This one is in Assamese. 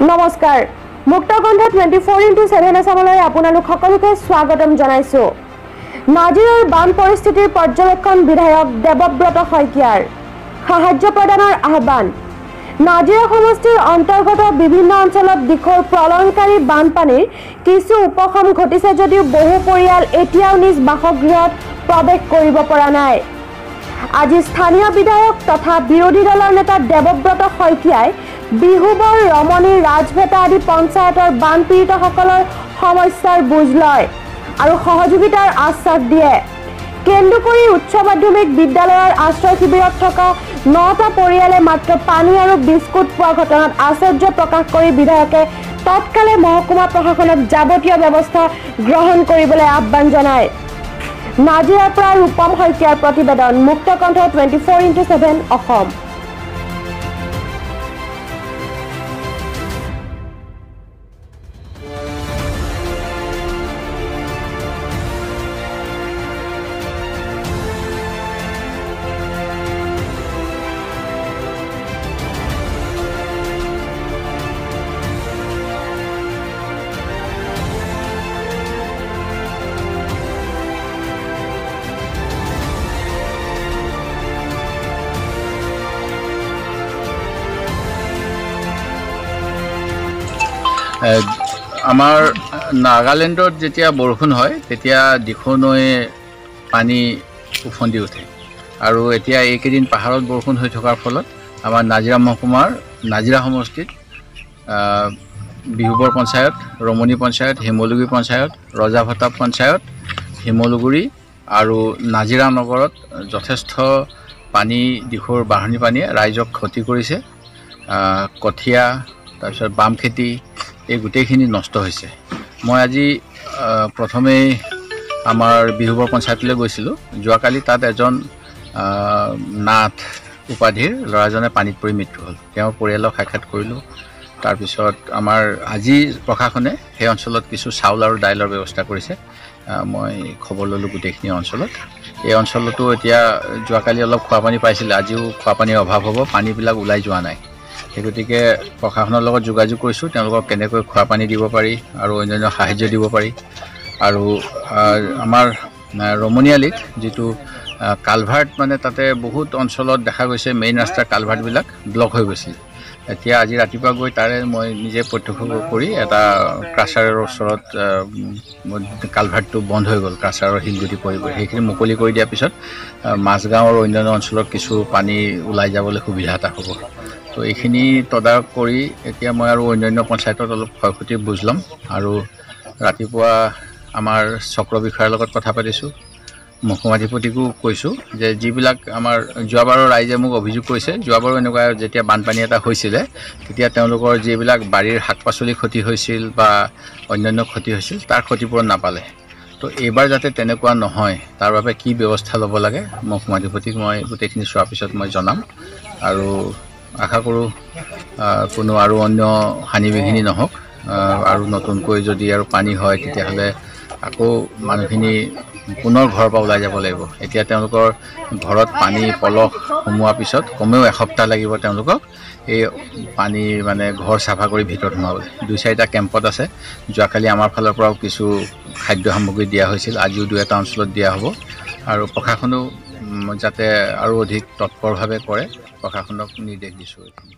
নমস্কাৰ, মুক্তকণ্ঠ 24x7 আছামলৈ আপোনালোক সকলোকে স্বাগতম জনাইছো। নাজিৰাৰ বান পৰিস্থিতিৰ পৰ্যবেক্ষণ বিধায়ক দেৱব্ৰত শইকীয়াৰ সাহায্য প্ৰদানৰ আহ্বান। নাজিৰা সমষ্টিৰ অন্তৰ্গত বিভিন্ন অঞ্চলত দিখৌৰ প্ৰলয়ংকাৰী বানপানীৰ কিছু উপশম ঘটিছে যদিও বহু পৰিয়াল এতিয়াও নিজ বাসগৃহত প্ৰৱেশ কৰিব পৰা নাই। আজি স্থানীয় বিধায়ক তথা বিৰোধী দলৰ নেতা দেৱব্ৰত শইকীয়াই বিহুবৰ, ৰমণী, ৰাজভেটা আদি পঞ্চায়তৰ বানপীড়িতসকলৰ সমস্যাৰ বুজ লয় আৰু সহযোগিতাৰ আশ্বাস দিয়ে। কেন্দুকুৰি উচ্চ মাধ্যমিক বিদ্যালয়ৰ আশ্ৰয় শিবিৰত থকা 9টা পৰিয়ালে মাত্ৰ পানী আৰু বিস্কুট পোৱা ঘটনাত আশ্চৰ্য প্ৰকাশ কৰি বিধায়কে তৎকালে মহকুমা প্ৰশাসনক যাৱতীয় ব্যৱস্থা গ্ৰহণ কৰিবলৈ আহ্বান জনায়। নাজিৰাৰ পৰা ৰূপম শইকীয়াৰ প্ৰতিবেদন, মুক্তকণ্ঠ 24x7 Assam. আমাৰ নাগালেণ্ডত যেতিয়া বৰষুণ হয় তেতিয়া দিখৌ নৈয়ে পানী উফন্দি উঠে আৰু এতিয়া এইকেইদিন পাহাৰত বৰষুণ হৈ থকাৰ ফলত আমাৰ নাজিৰা মহকুমাৰ নাজিৰা সমষ্টিত বিহুবৰ পঞ্চায়ত, ৰমণী পঞ্চায়ত, শিমলুগুৰি পঞ্চায়ত, ৰজাভটা পঞ্চায়ত, শিমলুগুৰি আৰু নাজিৰা নগৰত যথেষ্ট পানী দিখৌৰ বাঢ়নী পানীয়ে ৰাইজক ক্ষতি কৰিছে। কঠীয়া, তাৰপিছত বাম খেতি, এই গোটেইখিনি নষ্ট হৈছে। মই আজি প্ৰথমেই আমাৰ বিহুবৰ পঞ্চায়তলৈ গৈছিলোঁ। যোৱাকালি তাত এজন নাথ উপাধিৰ ল'ৰাজনে পানীত পৰি মৃত্যু হ'ল। তেওঁৰ পৰিয়ালক সাক্ষাৎ কৰিলোঁ। তাৰপিছত আমাৰ আজি প্ৰশাসনে সেই অঞ্চলত কিছু চাউল আৰু দাইলৰ ব্যৱস্থা কৰিছে। মই খবৰ ল'লোঁ গোটেইখিনি অঞ্চলত। এই অঞ্চলতো এতিয়া যোৱাকালি অলপ খোৱাপানী পাইছিলে, আজিও খোৱাপানীৰ অভাৱ হ'ব, পানীবিলাক ওলাই যোৱা নাই। সেই গতিকে প্ৰশাসনৰ লগত যোগাযোগ কৰিছোঁ, তেওঁলোকক কেনেকৈ খোৱাপানী দিব পাৰি আৰু অন্যান্য সাহায্য দিব পাৰি। আৰু আমাৰ ৰমণীআলিত যিটো কালভাৰ্ট, মানে তাতে বহুত অঞ্চলত দেখা গৈছে মেইন ৰাস্তাৰ কালভাৰ্টবিলাক ব্লক হৈ গৈছিল। এতিয়া আজি ৰাতিপুৱা গৈ তাৰে মই নিজে প্ৰত্যক্ষ কৰি এটা ক্ৰাছাৰৰ ওচৰত কালভাৰ্টটো বন্ধ হৈ গ'ল, ক্ৰাছাৰৰ শিলগুটি পৰি গ'ল। সেইখিনি মুকলি কৰি দিয়াৰ পিছত মাজগাঁও আৰু অন্যান্য অঞ্চলত কিছু পানী ওলাই যাবলৈ সুবিধা এটা হ'ব। তো এইখিনি তদাৰক কৰি এতিয়া মই আৰু অন্যান্য পঞ্চায়তত অলপ ক্ষয় ক্ষতিৰ বুজ ল'ম। আৰু ৰাতিপুৱা আমাৰ চক্ৰ বিষয়াৰ লগত কথা পাতিছোঁ, মহকুমাধিপতিকো কৈছোঁ যে যিবিলাক আমাৰ যোৱাবাৰৰ ৰাইজে মোক অভিযোগ কৰিছে, যোৱাবাৰো এনেকুৱা যেতিয়া বানপানী এটা হৈছিলে তেতিয়া তেওঁলোকৰ যিবিলাক বাৰীৰ শাক পাচলি ক্ষতি হৈছিল বা অন্যান্য ক্ষতি হৈছিল তাৰ ক্ষতিপূৰণ নাপালে। তো এইবাৰ যাতে তেনেকুৱা নহয় তাৰ বাবে কি ব্যৱস্থা ল'ব লাগে মহকুমাধিপতিক মই গোটেইখিনি চোৱাৰ পিছত মই জনাম। আৰু আশা কৰোঁ কোনো আৰু অন্য হানি বিঘিনি নহওক। আৰু নতুনকৈ যদি আৰু পানী হয় তেতিয়াহ'লে আকৌ মানুহখিনি পুনৰ ঘৰৰ পৰা ওলাই যাব লাগিব। এতিয়া তেওঁলোকৰ ঘৰত পানী পলস সোমোৱাৰ পিছত কমেও এসপ্তাহ লাগিব তেওঁলোকক এই পানী মানে ঘৰ চাফা কৰি ভিতৰত সোমাবলৈ। 2-4টা কেম্পত আছে। যোৱাকালি আমাৰ ফালৰ পৰাও কিছু খাদ্য সামগ্ৰী দিয়া হৈছিল, আজিও 2-1টা অঞ্চলত দিয়া হ'ব। আৰু প্ৰশাসনেও যাতে আৰু অধিক তৎপৰভাৱে কৰে প্ৰশাসনক নিৰ্দেশ দিছোঁ। এইখিনি।